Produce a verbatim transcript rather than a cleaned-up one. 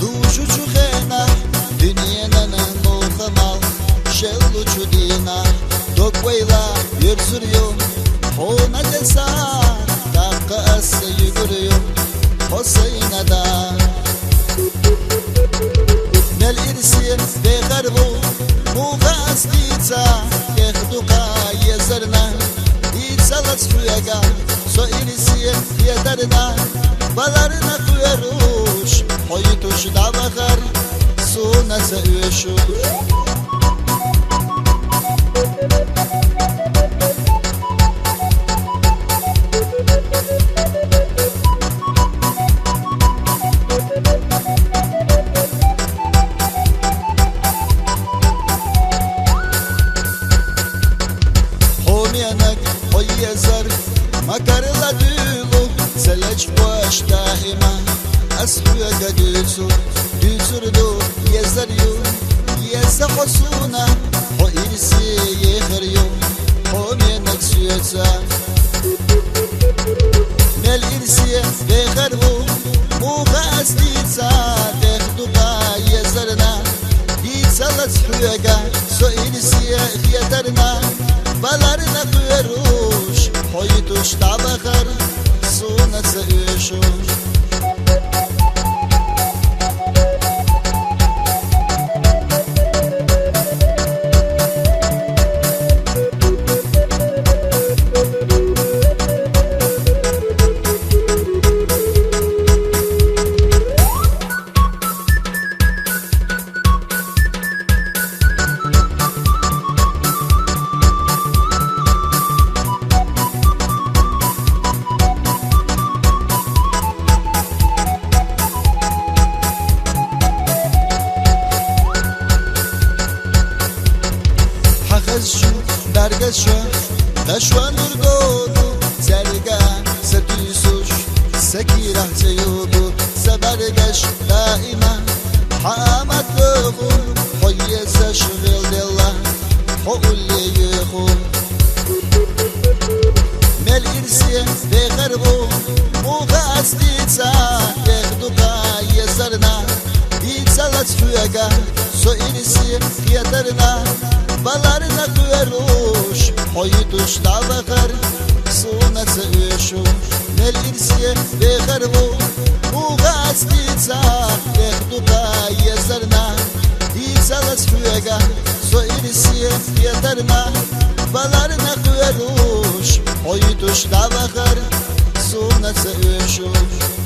Дужучу хенахь, дуьненан муха мел, шеллучу дийнахь, дог вайла юьрзур ю, хьуна тӀе са, тӀаккха аса юьгур ю, хьо сайна да. Мел ирсе вехар ву, муха ас дийца, тӀех дукха езарна, дийцалац хьоьга, со ирсе хетарна, баларна кхоьруш, хьо йитуш дӀавахар, суна ца оьшуш. Хьо менаг, хьо езар, макарла дуьйлу, ца лечкъош даима. Ас хьоьга дуьйцу, дуьйцур ду, езар ю, еза хьо суна, хьо ирсе ехар ю, хьо менаг соьца. Мел ирсе вехар ву, муха ас дийца, тӀех дукха езарна, дийцалац хьоьга, со ирсе хетарна, баларна кхоьруш, хьо йитуш дӀавахар, суна ца оьшуш. Хьахазшу, даргазшу, дашван дургону, цаьрга са туьйсуш, са кийрахь ца югу, са бӀаргаш даима. Хьамат лоху, хьо езаш гӀелделла, хьо улле йоьху. Мел ирсе вехар ву, муха ас дийца, тӀех дукха езарна, дийцалац хьоьга, со ирсе хетарна, баларна кхоьруш, хьо йитуш дӀавахар, суна ца оьшуш. Мел ирсе вехар ву, муха ас дийца, тӀех дукха езарна, дийцалац хьоьга, со ирсе хетарна, баларна кхоьруш, хьо йитуш дӀавахар, суна ца оьшуш.